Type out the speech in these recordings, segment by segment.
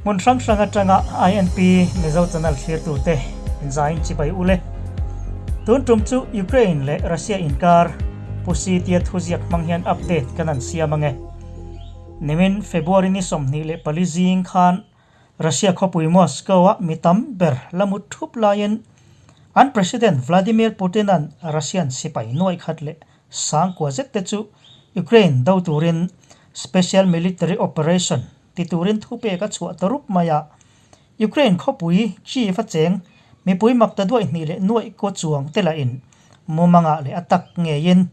Hmun hrang hrang atanga INP Mizo channel thlirtute inzain chibai ule. Tun tum chu Ukraine leh Russia inkar Pusi tia thuziak hmang hian update kan han siam ange. Nimin February ni 24 zing khan Russia khawpui Moscow-a mi tam ber la mut thup laiin an President Vladimir Putin-a'n Russian sipai nuaih khat leh sangkua zet te chu Ukraine do turin Special Military Operation ti turin thupek a chhuah ta rup mai a. Ukraine khawpui Kyiv a cheng mipui mak ta duaih hnih leh nuaih kaw chuang te lahin mumangah leh a tak ngeiin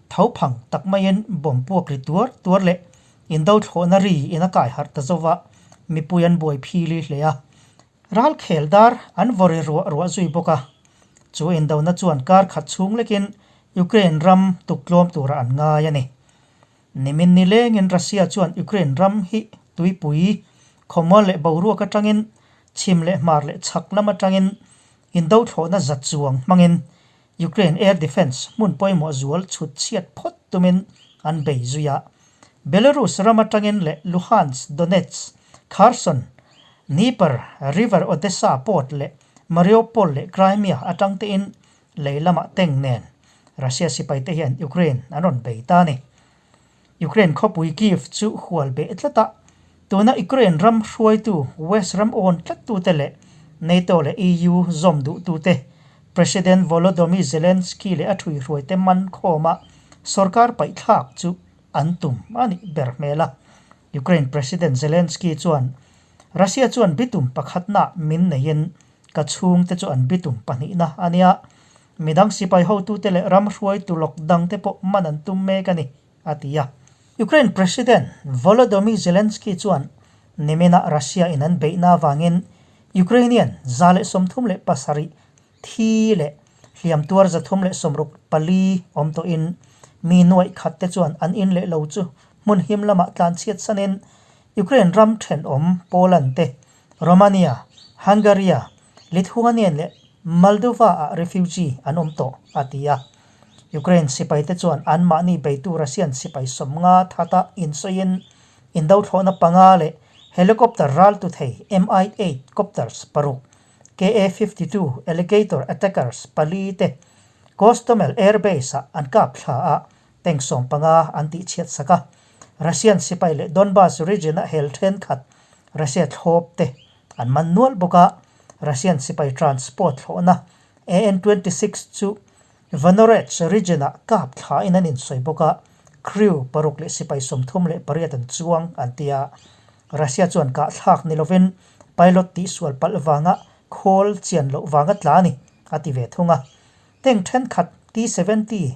tho phang tak maiin bomb puak ri tuar tuar leh indo thlawhna ri in a kai harh ta zova mipui an buai phili hle a. Ral khel dar an vaw ri ruah ruah zui bawk a. Chu indona chuan kar khat chhung lekin Ukraine ram tuktlawm tura an ngai a ni. Nimin ni lengin Russia chuan Ukraine ram hi tuipui, khawmual leh boruak atangin, chhim leh hmar leh chhak lam atangin indo thlawhna za chuang hmangin Ukraine air defence hmun pawimawh zual chhut chhiat phawt tumin an bei zui a. Belarus ram atangin leh Luhansk, Donetsk, Kherson, Dnieper River Odessa port leh Mariupol leh Crimea atang tein Lei lamah tank nen Russia sipaite hian Ukraine an rawn bei ta a ni. Ukraine khawpui Kyiv chu hual beh tlat a, tuna Ukraine ram hruaitu West ram awn tlattute leh NATO leh EU zawm duhtute President Volodymyr Zelensky leh a thuihruaite man khawma sorkar paihthlak chu an tum a nih ber hmel a. Ukraine President Zelensky chuan Russia chuan bitum pakhatna min neiin Ka chhungte chu an bitum pahnihna a nia, midang sipai hotute leh ram hruaitu lawk dangte pawh man an tum mek a ni, a ti a. Ukraine President Volodymyr Zelensky chuan niminah Russia in an beihna avangin Ukrainian 137 thi leh hliam tuar 364 awm tawhin mi nuaih khat te chuan an in leh lo chu hmun him lamah tlanchhiat sanin Ukraine ram thenawm Poland te Romania, Hungaria, Lithuanian leh Moldova-ah refugee an awm tawh, a ti a. Ukraine sipaite chuan anmahni beitu Russian sipai sawmnga thata insawiin indo thlawhna panga leh helicopter raltu thei Mi-8 copters paruk, Ka-52 Alligator attackers pali te Gostomel Air Base-ah an kap thla a, tank 15 an tihchhiat sak a. Russian sipai leh Donbas region-a hel thenkhat Russia thlawp te an man nual bawk a, Russian sipai transport thlawhna AN-26 chu Voronezh region-ah kap thlain an insawi bawk a, crew paruk leh sipai 38 an chuang an ti a. Russia chuan kahthlak ni lovin pilot tihsual palh vanga khawl chian loh vanga tla a ni, a ti ve thung a. Tank thenkhat T-70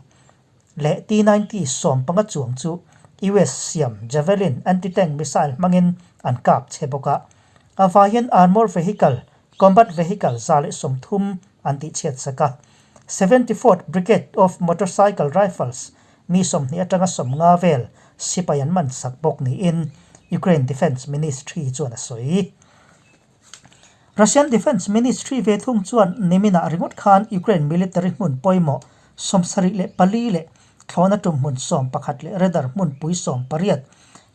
leh T-90 15 chuang chu US siam Javelin anti-tank missile hmangin an kap che bawk a. A vaiin armour vehicle, combat vehicle 130 an tihchhiat sak a. 74th Brigade of Motorcycle Rifles mi 20 atanga 50 vel sipai an man sak bawk niin Ukraine Defence Ministry chuan a sawi. Russian Defence Ministry ve thung chuan niminah ringawt khan Ukraine military hmun pawimawh 74 leh thlawhna tum hmun 11 leh radar hmunpui 18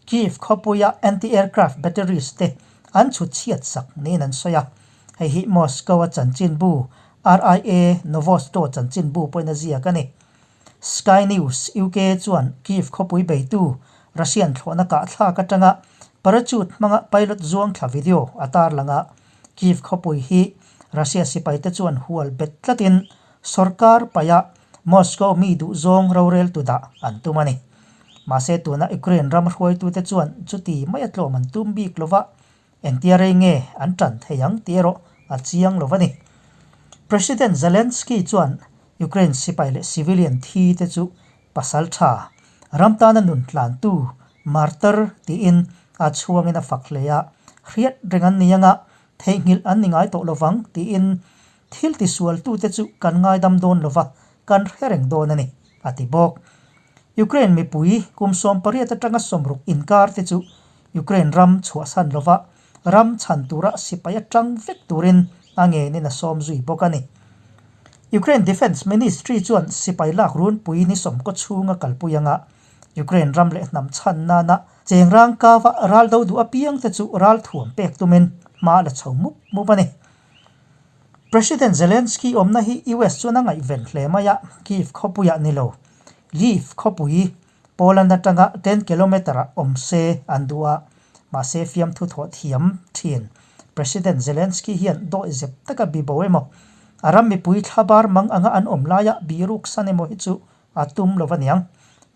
Kyiv khawpuia anti-aircraft batteries te an chhut chhiat sak niin an sawi a. Hei hi Moscow-a chanchinbu RIA Novosto chanchinbu pawhin a ziak a ni. Sky News UK chuan Kyiv khawpui beitu Russian thlawhna kahthlak atanga parachute hmanga pilot zuang thla video a tarlang a. Kyiv khawpui hi Russia sipaite chuan hual bet tlatin sorkar paihah Moscow mi duhzawng roreltu dah an tum a ni. Mahse tuna Ukraine ram hruaitute chuan chuti maia tlawm an tum bik lova, engtia rei nge an tan thei ang tih erawh a chiang lo a ni. President Zelensky chuan Ukraine sipai leh civilian thi te chu pasal tha, ram tana nun tlantu, martyr tiin a chhuangin a fak hle a, hriat reng an ni anga theihnghilh an ni ngai tawh lovang tiin thil tisualtute chu kan ngaidam dawn lova kan hre reng dawn a ni, a ti bawk. Ukraine mipui kum 18 atanga 60 inkar te chu Ukraine ram chhuahsan lova ram chhan tura sipai atang vek turin a ngenin a sawm zui bawk a ni. Ukraine Defence Ministry chuan sipai lak runpui ni sawmkaw chhunga kalpui anga Ukraine ram leh hnam chhan nana Chengrang kava ral do duh apiang te chu ral thuam pek tumin hma la chho mup mup a ni. President Zelensky awmna hi US chuan a ngaihven hle mai a, Kyiv khawpuiah ni lo, Lviv khawpui Poland atanga ten kilometre ah awm se an duh a, mahse fiamthu thawh thiam thin. President Zelensky hian dawi zep taka bibo emaw, a ram mipui thlabar mang anga an awm laia biruk san emaw hi chu a tum lo aniang.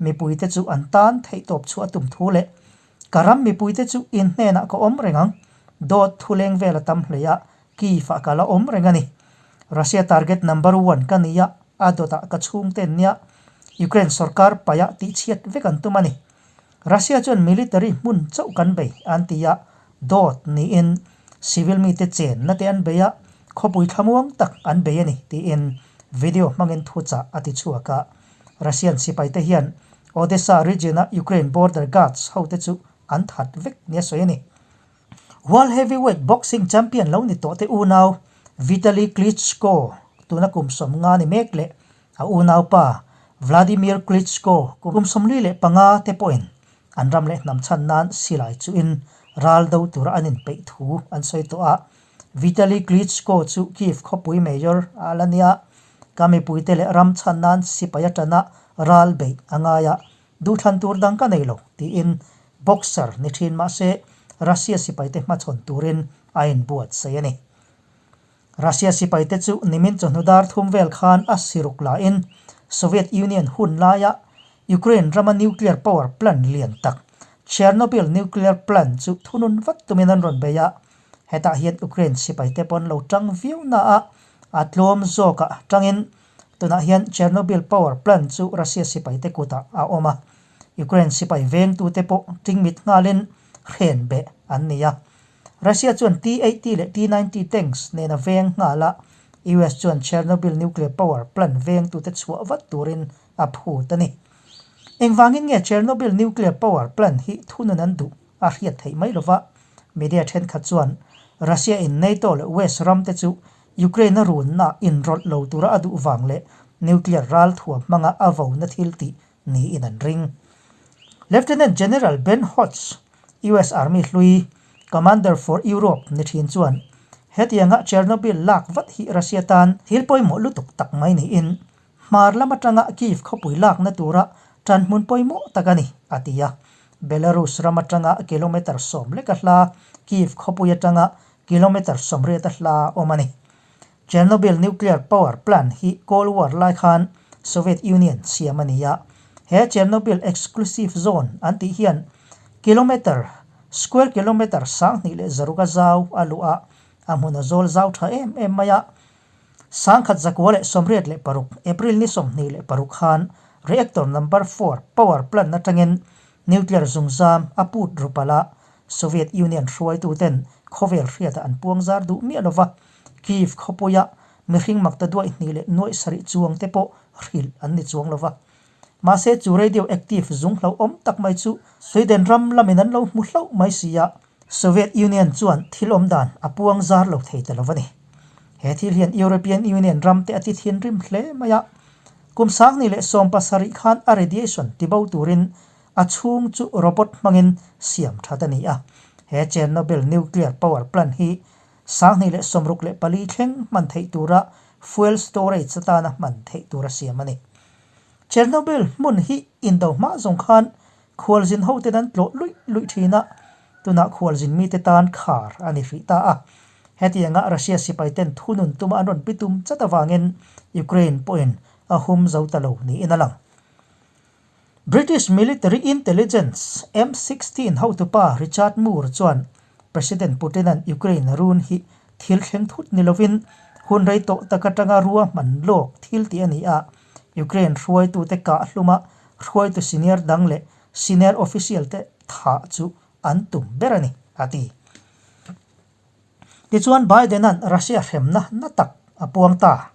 Mipuite chu an tan theihtawp chhuah a tum thu leh ka ram mipuite chu in hnenah ka awm reng ang, dawt thu leng vel a tam hle a, Kyiv ah ka la awm reng a ni. Russia target number one ka ni a, a dawtah ka chhungte an nia. Ukraine sorkar paih ah tihchhiat vek an tum a ni. Russia chuan military hmun chauh kan bei an ti a, dawt niin civil mite chenna te an bei a, khawpui thlamuang tak an bei a ni tiin video hmangin thuchah a ti chhuak a. Russian sipaite hian Odesa region-a Ukraine border guards hote chu an that vek nia sawi a ni. World Heavyweight Boxing Champion lo ni tawh te unau Vitali Klitschko tuna kum 50 ni mek leh a unaupa Vladimir Klitschko kum 45 te pawhin an ram leh hnam chhan nan silai chuhin ral do tura an inpeih thu an sawi tawh a. Vitali Klitschko chu Kyiv khawpui mayor a la nia, ka mipuite leh ram chhan nan sipai atana ral beih a ngai a, Duhthlan tur dang ka nei lo, tiin boxer ni thin mah se Russia sipaite hmachhawn turin a inbuatsaih a ni. Russia sipaite chu nimin chawhnu dar thum vel khan a siruk lain Soviet Union hun laia Ukraine rama nuclear power plant lian tak Chernobyl nuclear plant chu thunun vat tumin an rawn bei a, hetah hian Ukraine sipaite pawh an lo tang viau na a, a tlawm zawkah tangin Tunah hian Chernobyl power plant chu Russia sipaite kutah a awm a, Ukraine sipai vengtute pawh tingmit nghalin hren beh an ni a. Russia chuan T-80 leh T-90 tanks nen a veng nghal a, US chuan Chernobyl nuclear power plant vengtute chhuah vat turin a phut a ni. Engvangin nge Chernobyl nuclear power plant hi thunun an duh a hriat theih mai lova, media thenkhat chuan Russia in NATO leh West ramte chu Ukraine a runna inrawlh lo tura a duh vang leh nuclear ral thuam hmanga a vona thil tih niin an ring. Lieutenant General Ben Hodges, US Army hlui, Commander for Europe ni thin chuan, Hetianga Chernobyl lak vat hi Russia tan thil pawimawh lutuk tak mai niin hmar lam atanga Kyiv khawpui lakna tura tanhmun pawimawh tak a ni, a ti a. Belarus ram atanga kilometre 10 leka hla Kyiv khawpui atanga Kilometre 80 a hla a awm a ni. Chernobyl nuclear power plant hi Cold War lai khan Soviet Union siam a ni a. He Chernobyl exclusive zone an tih hian kilometre, square kilometre 2600 a zau a luh a, a hmun a zawl zau tha em em mai a. 1986 April ni 26 khan reactor number four power plant atangin nuclear zungzam a put rupal a, Soviet Union hruaituten khawvel hriatah an puang zar duh miah lova, Kyiv khawpuia mihring makta duaih hnih leh nuaih sarih chuang te pawh hrilh an ni chuang lova. Mahse chu radio active zung hlauhawm tak mai chu Sweden ram lamin an lo hmu hlauh mai si a, Soviet Union chuan thil awm dan a puang zar lo thei ta lo a ni. He thil hian European Union ram te a ti thinrim hle mai a, kum 2017 khan a radiation tibo turin A chhung chu robot hmangin siam that a ni a, he Chernobyl nuclear power plant hi 2064 thleng hman theih tura fuel storage atana hman theih tura siam a ni. Chernobyl hmun hi indo hma zawng khan khualzin hoten an tlawh luih luih thin a, tunah khualzin mite tan khar a ni hrih ta a. Hetianga Russia sipaiten thunun tuma an rawn pitum chat avangin Ukraine pawhin a hum zo ta lo niin a lang. British Military Intelligence M16 hotupa Richard Moore chuan President Putin-a'n Ukraine run hi thil thleng thut ni lovin hun rei tawh tak atanga ruahman lawk thil tih a ni a, Ukraine hruaitute kah hluma hruaitu senior dang leh senior official te thah chu an tum ber a ni, a ti. Tichuan Biden-a'n Russia hremna na tak a puang ta.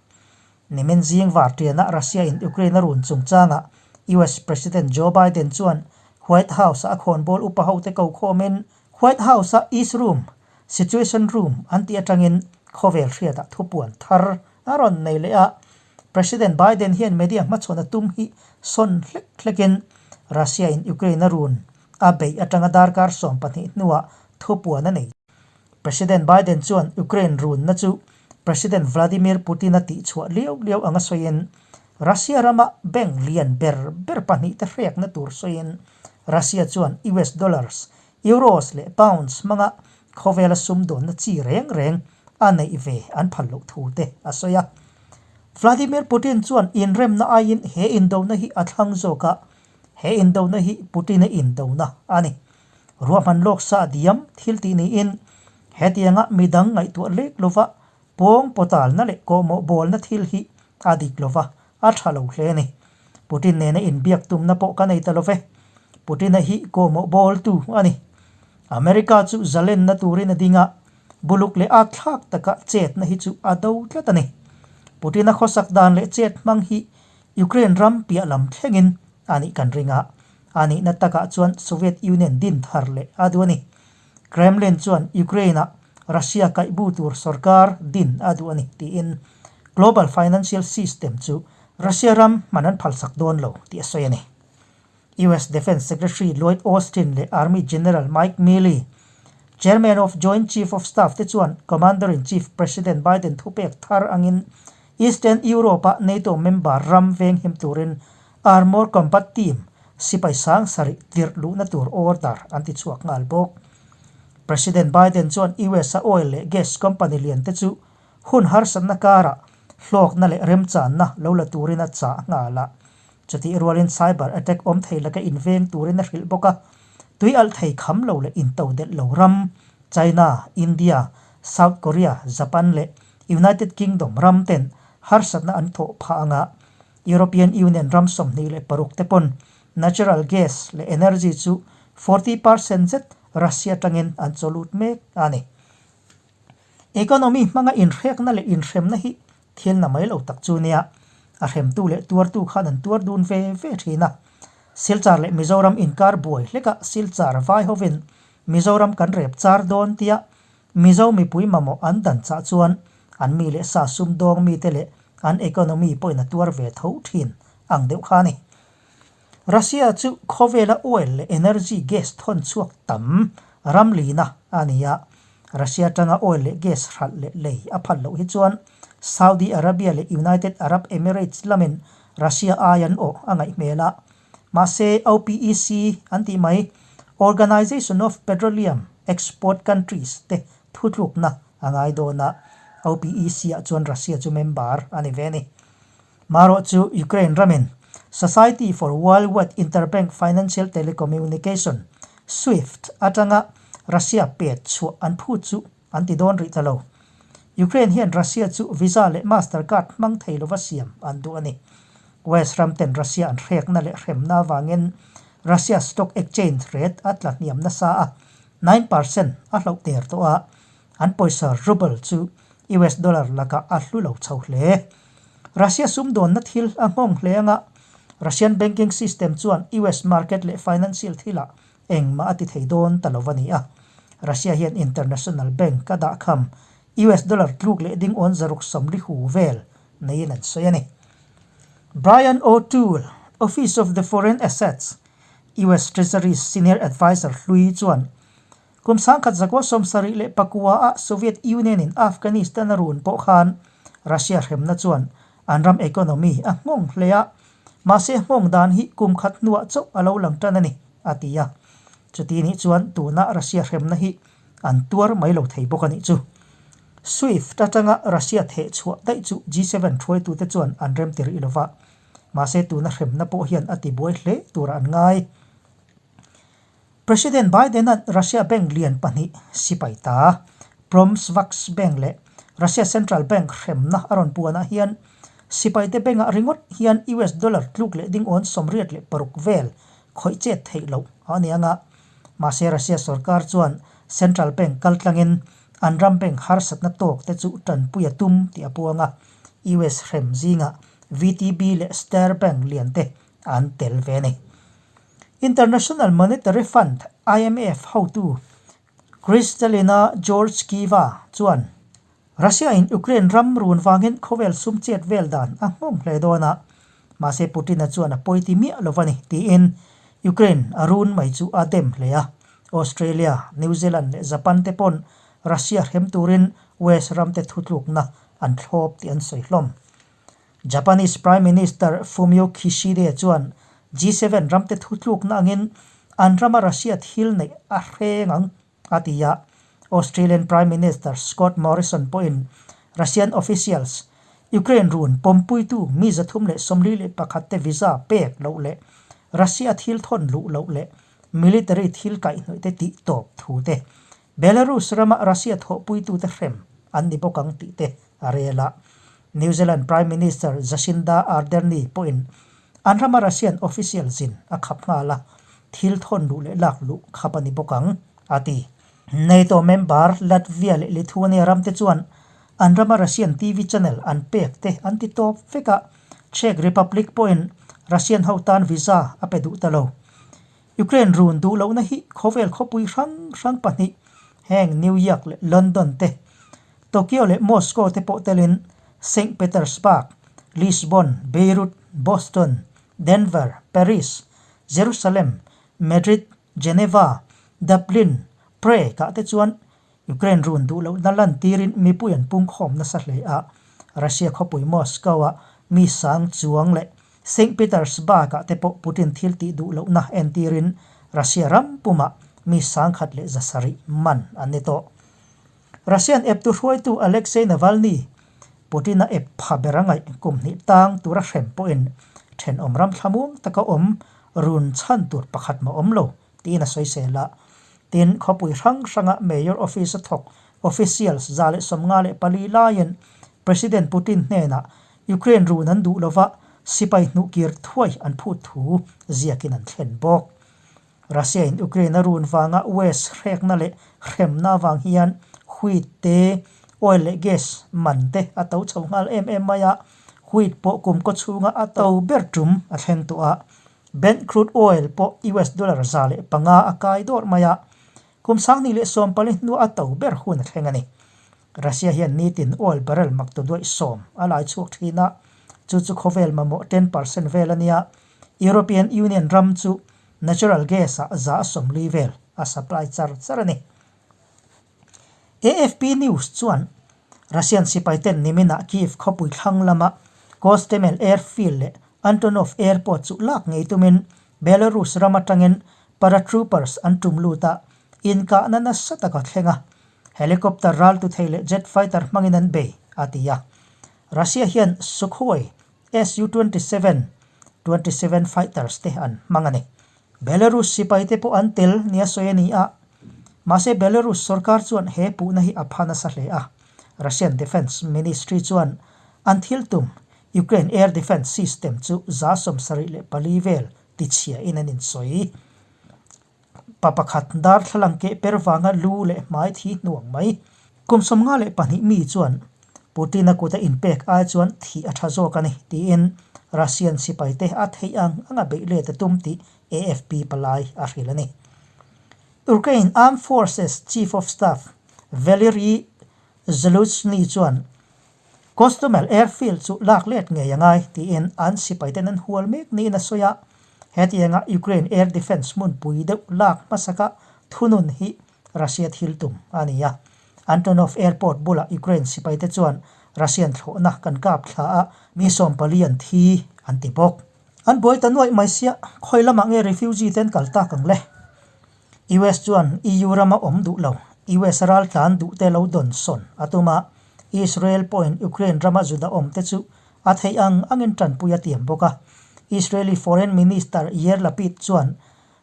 Nimin zing vartianah Russia-in Ukraine a run chungchangah US President Joe Biden chuan White House-a a khawnbawl upa hote ko khawmin White House-a East Room, Situation Room, an tih atangin khawvel hriatah thupuan thar a rawn nei leh a. President Biden hian media hmachhawn a tum hi sawn hlek hlekin Russia-in Ukraine a run. a beih atanga darkar 12 hnuah thupuan a nei. President Biden chuan Ukraine runna chu President Vladimir Putin-a tihchhuah liau liau anga sawiin, Russia rama bank lian ber ber pahnihte hrekna tur sawiin Russia chuan US dollars, euros leh pounds hmanga khawvela sumdawnna chi reng reng a neih ve an phal loh thu te a sawi a. Vladimir Putin chuan inremna aiin he indona hi a thlang zawk a, he indona hi Putin-a indona a ni. Ruahman lawk sa diam thil tih niin hetianga midang ngaihtuah lek lova pawng pawtalna leh kawhmawh bawlna thil hi a dik lova a tha lo hle a ni. Putin nena inbiak tumna pawh ka nei ta love. Putin-a hi kawhmawh bawltu a ni. America chu zalenna turin a ding a, buluk leh at thlak taka chetna hi chu a do tlat a ni. Putin-a khawsak dan leh chet hmang hi Ukraine ram piah lam thlengin a nih kan ring a, a nihna takah chuan Soviet Union din thar leh a duh a ni. Kremlin chuan Ukraine-ah Russia kaihbu tur sorkar din a duh a ni tiin global financial system chu Russia ram hman an phalsak dawn lo tih a sawi a ni. US Defence Secretary Lloyd Austin leh Army General Mike Milley, Chairman of Joint Chief of Staff te chuan Commander-in-Chief President Biden thupek thar angin Eastern Europe-a NATO member ram venghim turin Armour Combat Team sipai sang sarih tirh luhna tur order an ti chhuak nghal bawk. President Biden chuan US-a oil leh gas company lian te chu hun harsatna karah hlawkna leh remchanna lo la turin a chah nghal a. Chutih rualin cyber attack awm thei laka inveng turin a hrilh bawk a, tui alh thei kham lo leh into delh lo ram, China, India, South Korea, Japan leh United Kingdom ram ten harsatna an thawh phah anga European Union ram 26 te pawn natural gas leh energy chu 40% zet Russia atangin an chawlut mek a ni. Economy hmanga inhrekna leh inhremna hi thil na mai lo tak chu nia, a hremtu leh tuartu khan an tuar dun ve ve thin a. Silchar leh Mizoram inkar buai hlekah Silchar vai hovin Mizoram kan rep char dawn tia Mizo mipui mamawh an dan chah chuan an mi leh sa sumdawng mite leh an economy pawhin a tuar ve tho thin ang deuh kha a ni. Russia chu khawvela oil leh energy gas thawn chhuak tam ram lina a ni a, Russia atanga oil leh gas hralh leh lei a phal loh hi chuan Saudi Arabia leh United Arab Emirates lamin Russia ai an awh a ngaih hmel a, mahse OPEC an tih mai Organization of Petroleum Export Countries te thutlukna a ngai dawn a, OPEC ah chuan Russia chu member a ni ve a ni. Marawh chu Ukraine ramin Society for Worldwide Interbank Financial Telecommunication, SWIFT, atanga Russia pet chhuah an phut chu an ti dawn rih ta lo. Ukraine hian Russia chu Visa leh Mastercard hmang thei lova siam an duh a ni. West ram ten Russia an hrekna leh hremna avangin Russia stock exchange rate a tla hniam nasa a, 9% a hloh der tawh a, An pawisa ruble chu US dollar lakah a hlu lo chho hle. Russia sumdawnna thil a nghawng hle anga Russian banking system chuan US market leh financial thilah engmah a ti thei dawn ta lo a ni a. Russia hian international bank a dahkham US dollar tluk leh ding awn 640 hu vel neiin an sawi a ni. Brian O'Toole, Office of the Foreign Assets, US Treasury's senior adviser hlui chuan Kum 1979 ah Soviet Union in Afghanistan a run pawh khan Russia hremna chuan an ram economy a nghawng hle a, mahse nghawng dan hi kum khat hnuah chauh a lo lang tan a ni, a ti a. Chuti nih chuan tuna Russia hremna hi an tuar mai lo thei bawk a nih chu. Swift atanga Russia theh chhuah daih chu G7 hruaitute chuan an remti rih lova, mahse tuna hremna pawh hian a tibuai hle turah an ngai. President Biden-a'n Russia bank lian pahnih sipai ta, Promsvaxbank leh Russia Central Bank hremna a rawn puanah hian sipaite bank-ah ringawt hian US dollar tluk leh ding awn 86 vel khawih chet theih loh a ni ang a. Mahse Russia sorkar chuan Central Bank kaltlangin an ram bank harsatna tawk te chu tanpui a tum tih a puang a, US hrem zingah VTB leh Star Bank lian te an tel ve a ni. International Monetary Fund, IMF, hotu Kristalina Georgieva chuan Russia-in Ukraine ram run vangin khawvel sum chet vel dan a nghawng hle dawn a, mahse Putin-a chuan a pawi ti miah lo a ni, tiin Ukraine a run mai chu a dem hle a. Australia, New Zealand leh Japan te pawn Russia hrem turin West ramte thutlukna an thlawp tih an sawi hlawm. Japanese Prime Minister Fumio Kishida chuan G7 ramte thutlukna angin an rama Russia thil neih a hreng ang a ti a. Australian Prime Minister Scott Morrison pawhin Russian officials Ukraine run pawmpuitu mi 341 te visa pek loh leh Russia thil thawn luh loh leh military thil kaihhnawih te tih tawp thu te Belarus rama Russia thawhpuitute hrem an ni bawk ang tih te a rel a. New Zealand Prime Minister Jacinda Ardern-i pawhin an rama Russian official zin a khap nghal a, thil thawn luh leh lak luh khap a ni bawk ang, a ti. NATO member Latvia leh Lithuania ramte chuan an rama Russian TV channel an pek te an ti tawp vek a, Czech Republic pawhin Russian ho tan visa a pe duh ta lo. Ukraine run duh lohna hi khawvel khawpui hrang hrang pahnih heng New York leh London te, Tokyo leh Moscow te pawh telin Saint Petersburg, Lisbon, Beirut, Boston, Denver, Paris, Jerusalem, Madrid, Geneva, Dublin, Prague ah te chuan Ukraine run duh lohna lantirin mipui an pungkhawm nasa hle a, Russia khawpui Moscow-ah mi sang chuang leh Saint Petersburg-ah te pawh Putin thil tih duh lohna entirin Russia ram pumah mi 1700 man an ni tawh. Russian eptu hruaitu Alexei Navalny, Putin-a ep pha ber a ngaih kum hnih tang tura hrem pawhin thenawm ram thlamuang taka awm run chhan tur pakhat mah awm lo tiin a sawisel a. Tin, khawpui hrang hranga Mayor Office a thawk officials 154 laiin President Putin hnenah Ukraine run an duh lova sipai hnuhkir thuai an phut thu ziakin an thlen bawk. Russia in Ukraine a run vanga West hrekna leh hremna avang hian wheat te, oil leh gas man te a to chho nghal em em mai a, wheat pawh kum kaw chhunga a to ber tum a thleng tawh a. Brent crude oil pawh US dollar 105 a kai dawrh mai a, kum 2014 hnua a to ber hun a thleng a ni. Russia hian nitin oil barrel mak tu duaih sawm a lai chhuak thin a, chu chu khawvel mamawh 10% vel a nia. European Union ram chu natural gas ah 40% vel a supply char char a ni. AFP News chuan Russian sipaiten niminah Kyiv khawpui thlang lama Gostomel Airfield leh Antonov Airport chu lak ngei tumin Belarus ram atangin paratroopers an tum lut a, inkahna nasa taka thleng a, helicopter raltu thei leh jet fighter hmangin an bei, a ti a. Russia hian Sukhoi Su-27, 27 fighters te an hmang a ni. Belarus sipaite pawh an tel nia sawi a ni a, mahse Belarus sorkar chuan he puhna hi a pha nasa hle a. Russian Defence Ministry chuan an thil tum Ukraine air defence system chu 74% vel tichhiain an insawi. Pa pakhat darthlalang keh per vanga lu leh hmai thi hnuang mai. Kum 52 mi chuan Putin-a kuta inpek ai chuan thih a tha zawk a ni, tiin Russian sipaite a theih ang anga beih let a tum tih AFP palai a hrilh a ni. Ukraine Armed Forces Chief of Staff Valery Zaluzhny chuan Gostomel Airfield chu lak let ngei a ngai tiin an sipaiten an hual mek niin a sawi a, hetianga Ukraine air defence hmunpui deuh lak hmasaka thunun hi Russia thil tum a ni a. Antonov Airport bulah Ukraine sipaite chuan Russian thlawhna kan kap thla a, mi 14 an thi an ti bawk. An buai ta nuaih mai sia, khawi lamah nge refugee te an kal tak ang le? US chuan EU rama awm duh lo, US raltlan duh te lo dawn sawn a tum a, Israel pawhin Ukraine rama Juda awm te chu a theih ang angin tanpui a tiam bawk a. Israeli Foreign Minister Yair Lapid chuan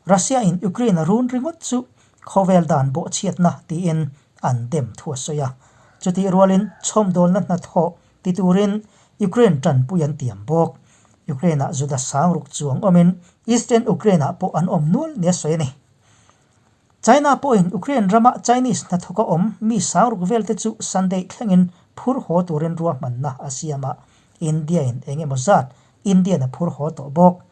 Russia in Ukraine a run ringawt chu khawvel dan bawhchhiatna tiin an dem thu a sawi a. Chutih rualin chhawmdawlna hnathawh ti turin Ukraine tanpui an tiam bawk. Ukraine-ah Juda sang ruk chuang awmin Eastern Ukraine-ah pawh an awm nual nia sawi a ni. China pawhin Ukraine rama Chinese hnathawka awm mi sang ruk velte chu Sunday thlengin phur haw turin ruahmanna a siam a, India-in eng emaw zat Indian a phur haw tawh bawk.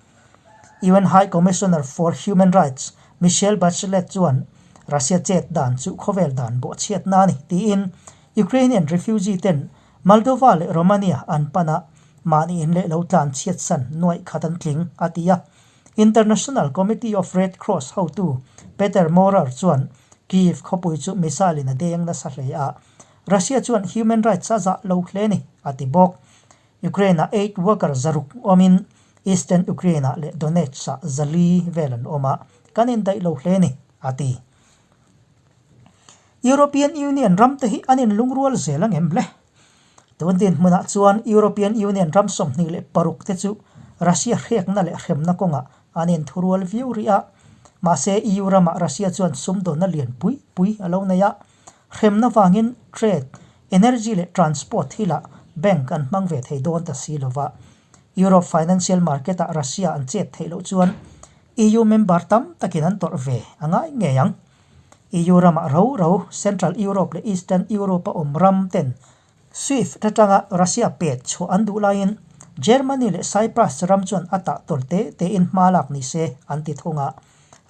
UN High Commissioner for Human Rights Michelle Bachelet chuan Russia chet dan chu khawvel dan bawhchhiatna a ni tiin Ukrainian refugee ten Moldova leh Romania an pan a, mahni in leh lo tlan chhiatsan nuaih khat an tling, a ti a. International Committee of Red Cross hotu Peter Maurer chuan Kyiv khawpui chu missile in a deng nasa hle a, Russia chuan human rights a zah lo hle ni, a ti bawk. Ukraine-ah aid worker zaruk awmin Eastern Ukraine-ah leh Donetsk-ah zali vel an awm a, kan indaih lo hle ni, a ti. European Union ramte hi an inlungrual zel ang em le? Tun dinhmunah chuan European Union ram 26 te chu Russia hrekna leh hremna kawngah an inthurual viau rih a. Mahse, EU ramah Russia chuan sumdawnna lian pui pui a lo nei a. Hremna vangin trade, energy leh transport thilah bank an hmang ve thei dawn ta si lo va. Europe financial market-ah Russia an chet theih loh chuan EU member tam takin an tawrh ve a ngai ngei ang. EU ramah ro ro Central Europe leh Eastern Europe-a awm ram ten Swift atanga Russia pet chhuah an duh laiin Germany leh Cyprus ram chuan a tah tawl te tein hma lak ni se an ti thung a.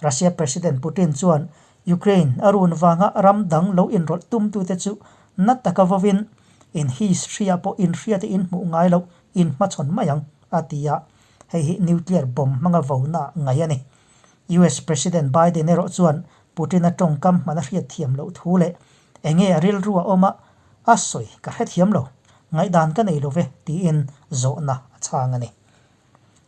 Russia President Putin chuan Ukraine a run vanga ram dang lo inrawlh tumtute chu na taka vawin in history-ah pawh inhriate inhmuh ngai loh inhmachhawn mai ang a ti a, hei hi nuclear bomb hmanga vona ngaih a ni. US President Biden erawh chuan Putin-a tawngkam hman a hriatthiam loh thu leh enge a rilru a awm a, a sawi ka hrethiam lo, ngaihdan ka nei lo ve tiin zawhna a chhang a ni.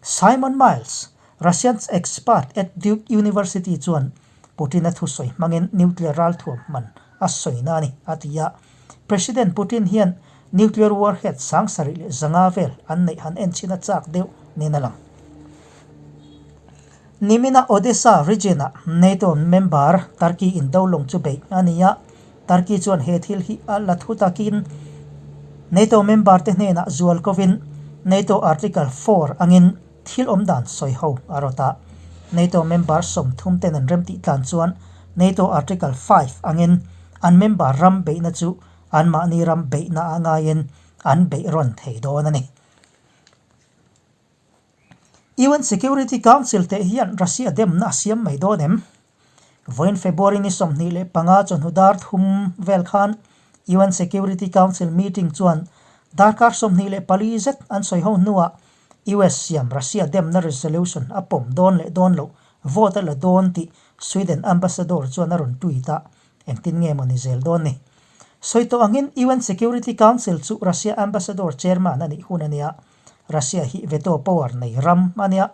Simon Miles, Russian expert at Duke University chuan Putin-a thusawi hmangin nuclear ralthuam hman a sawina a ni, a ti a. President Putin hian nuclear warhead 7500 vel an neih han enchhin a chak deuh niin a lang. Nimina Odesa region-ah NATO member Turkey in do lawng chu beih a ni a, Turkey chuan he thil hi a la thu takin NATO member te hnenah zual kovin NATO Article 4 angin thil awm dan sawi ho a rawt a. NATO member 30 ten an remtih tlan chuan NATO Article 5 angin an member ram beihna chu anmahni ram beihna a ngaiin an beih rawn thei dawn a ni. UN Security Council teh hian Russia demna a siam mai dawn em? Vawiin February ni 25 chawhnu dar thum vel khan UN Security Council meeting chuan darkar 24 zet an sawi ho hnuah US siam Russia demna resolution a pawm dawn leh dawn loh vote a la dawn tih Sweden ambassador chuan a rawn tweet a, engtin nge maw ni zel dawn ni? Sawi tawh angin UN Security Council chu Russia ambassador chairman a nih hun a nia, Russia hi veto power nei ram a nia,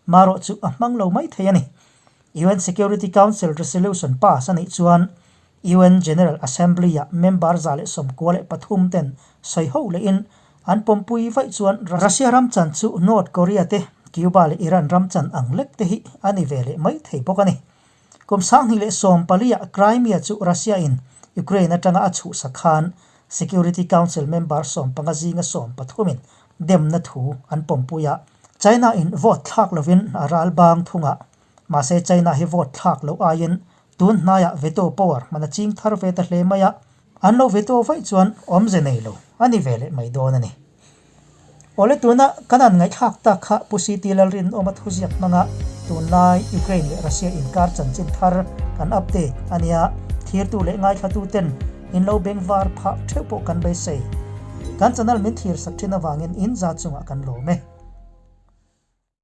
marawh chu a hmang lo mai thei a ni. UN Security Council resolution pass a nih chuan UN General Assembly-ah member 193 ten sawi ho lehin an pawmpui vaih chuan Russia ram chan chu North Korea te, Cuba leh Iran ram chan ang lek te hi a ni ve leh mai thei bawk a ni. Kum 2014-ah Crimea chu Russia-in Ukraine atanga a chhuhsak khan Security Council member 15 zinga 13 in demna thu an pawmpui a, China-in vote thlak lovin a ral bang thung a, mahse China hi vote thlak loh aiin tun hnaiah veto power hman a ching thar ve ta hle mai a, an lo veto vaih chuan awmze nei lo a ni ve leh mai dawn a ni. Awle tuna kan an ngaihthlak tak kha Pu CT Lalrinawma thuziak hmanga tunlai Ukraine leh Russia inkar chanchin thar kan update a nia, thirtu leh ngaithlatu ten in lo beng var phah theuh pawh kan beisei. Kan channel min thlir sak thin avangin in za chungah kan lawm e.